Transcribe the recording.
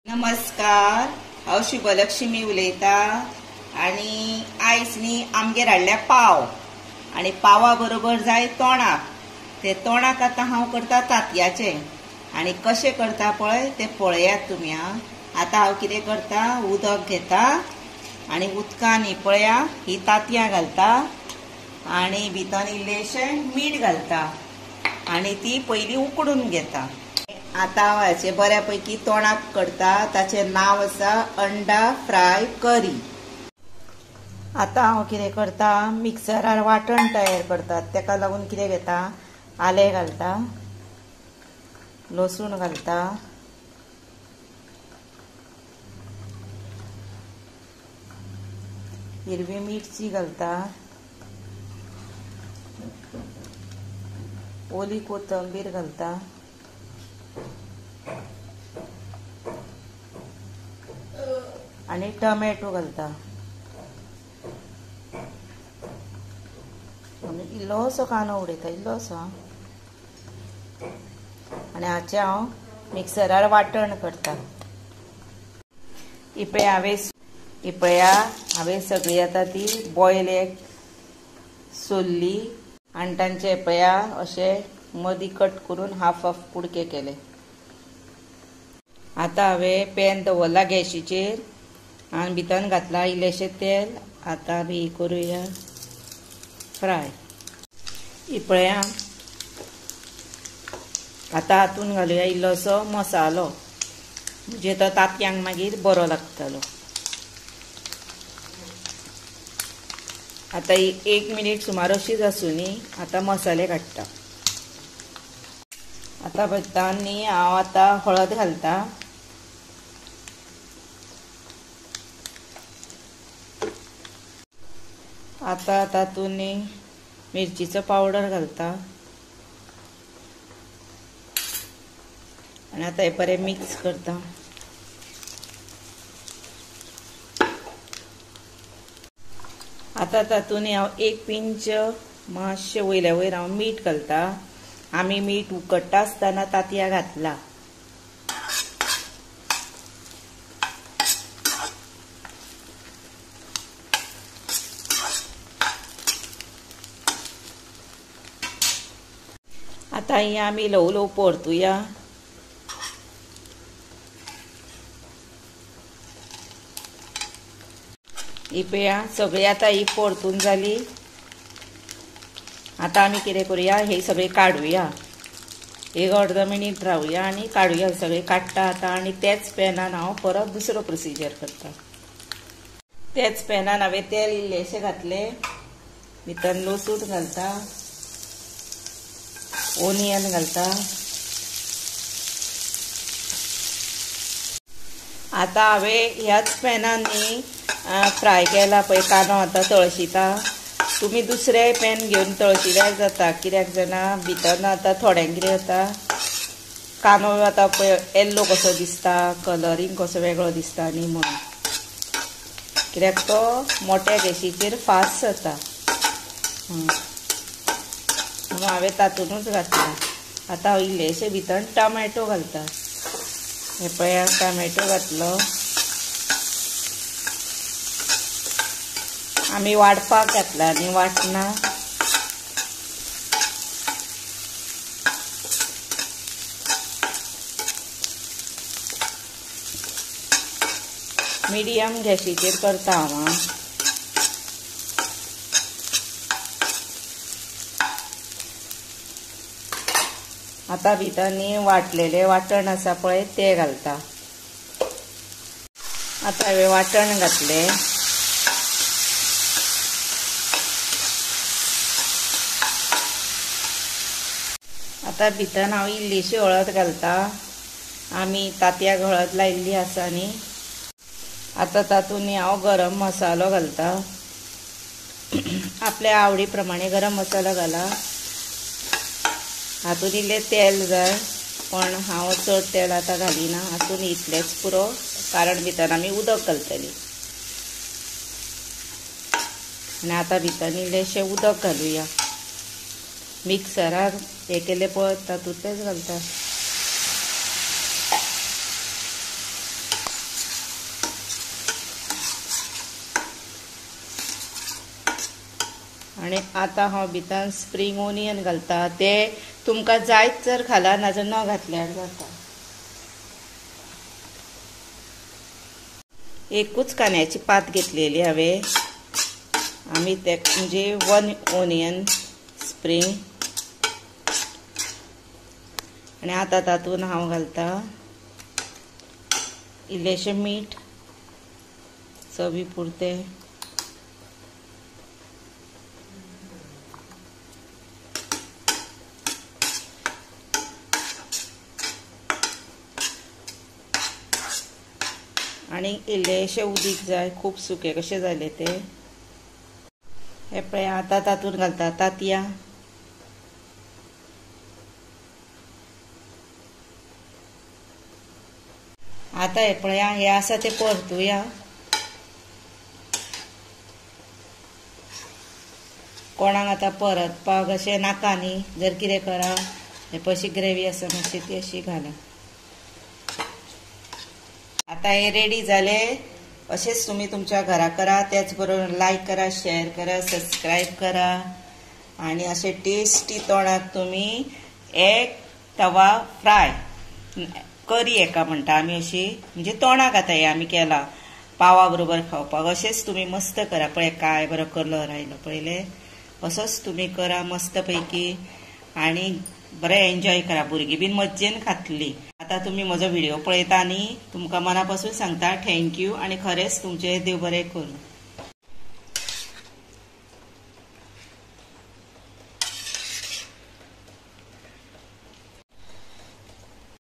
नमस्कार, हांव शुभलक्ष्मी उलयता आनी आयज न्ही आमगेर हाडल्या पाव आनी पावा बरोबर जाय तोणाक. ते तोणाक आतां हांव करता तांतयाचें आनी कशें करता पळय तें पळयात तुमी. आं, आतां हांव कितें करता, उदक घेता आनी उदकान न्ही पळया ही तांतयां घालता आनी भितर इल्लेशें मीठ घालता आनी ती पयलीं उकडून घेता. आतां हांव हाचें बऱ्यापैकी तोणाक करता. ताचें नांव आसा अंडा फ्राय करी. आतां हांव कितें करता, मिक्सरार वांटण तयार करता. ताका लागून कितें घेता, आलें घालता, लसूण घालता, हिरवी मिरची घालता, ओली कोथंबीर घालता, आनी टोमॅटो घालता आनी इल्लोसो कांदो उडयता, इल्लोसो. आनी हाचें हांव मिक्सरार वांटण करता. ही पळया हांवें सगळी आतां ती बॉयल एग सोल्ली आनी तांचे पळया अशें मदीं कट करून हाफ हाफ कुडके केले. आतां हांवें पॅन दवरला गॅशीचेर आनी भितर घातला इल्लेशें तेल. आतां आमी करुया फ्राय. ही पळया आतां हातून घालुया इल्लोसो मसालो, म्हणजे तो तांतयांक मागीर बरो लागतलो. आतां एक मिनीट सुमार अशीच आसूं न्ही. आतां मसाले काडटा. आतां पळयता न्ही हांव आतां हळद घालता, आतां तातूंत न्ही मिरचीचो पावडर घालता आनी आतां हें बरें मिक्स करता. आतां तातूंत हांव एक पिंच मातशें वयल्या वयर हांव मीठ घालता. आमी मीठ उकडटा आसतना तांतयां घातला. आतां ही आमी ल्हवू ल्हवू परतुया. ही पळया सगळी आतां ही परतून जाली. आतां आमी कितें करुया, हे सगळें काडुया. एक अर्द मिनीट रावया आनी काडुया. सगळें काडटा आतां आनी तेच पॅनान हांव परत दुसरो प्रोसिजर करता. तेच पॅनान हांवें तेल इल्लेशें घातलें, भितर लसूण घालता, ओनियन घालता. आतां हांवें ह्याच पॅनान न्ही फ्राय केला पळय कांदो. आतां तळशिता. तुमी दुसरें पॅन घेवन तळशिल्यार जाता, कित्याक जाणा भितर आतां थोड्यांक कितें जाता, कांदो आतां पळय येल्लो कसो दिसता, कलरींग कसो वेगळो दिसता न्ही म्हणून, कित्याक तो मोट्या गॅशीचेर फास्ट जाता म्हणून हांवें तातूंतच घातला. आतां हांव इल्लेशें भितर टोमॅटो घालता. हें पळया टोमॅटो घातलो. आमी वाडपाक घातला न्ही, वाटना. मिडियम गॅशीचेर करता हांव. आतां भितर न्ही वाटलेलें वांटण आसा पळय तें घालता. आतां हांवें वांटण घातलें. आतां भितर हांव इल्लीशी हळद घालता. आमी तांतयाक हळद लायिल्ली आसा न्ही. आतां तातूंत हांव गरम मसालो घालता. आपल्या आवडी प्रमाणे गरम मसालो घाला. हातूंत इल्लें तेल जाय, पण हांव चड तेल आतां घालिना. हातूंत इतलेंच पुरो, कारण भितर आमी उदक घालतलीं. आनी आतां भितर इल्लेशें उदक घालुया. मिक्सरार हें केलें पळय तातूंतलेंच घालता. आनी आतां हांव भितर स्प्रींग ओनियन घालता. ते तुमकां जायत जर घाला, नाजाल्यार न घातल्यार जाता. एकूच कांद्याची पात घेतलेली हांवें. आमी ते म्हणजे 1 ओनियन स्प्रींग. आनी आतां तातूंत हांव घालता इल्लेशें मीठ चवी पुरतें. आनी इल्लेशें उदीक जाय, खूब सुकें कशें जालें तें. हें पळय आतां तातूंत घालता तांतयां. आतां हें पळया हें आसा तें परतुया. कोणाक आतां परतपाक अशें नाका न्ही, जर कितें करा हे पळय ग्रेवी आसा मातशी ती अशी घाला. आतां हें रेडी जालें. अशेंच तुमी तुमच्या घरा करा. त्याच बरोबर लायक करा, शेअर करा, सबस्क्रायब करा. आनी अशें टेस्टी तोणाक तुमी एग तवा फ्राय करी एका म्हणटा आमी, अशी म्हणजे तोणाक आतां हें आमी केला पावा बरोबर खावपाक. अशेंच तुमी मस्त करा. पळय काय बरो कलर आयलो पळयलें. असोच तुमी करा मस्त पैकी आनी बरें एन्जॉय करा. भुरगीं बीन मज्जेन खातली. आतां तुमी म्हजो व्हिडिओ पळयता न्ही, तुमकां मना पासून सांगता thank you. आनी खरेंच तुमचें देव बरें करूं.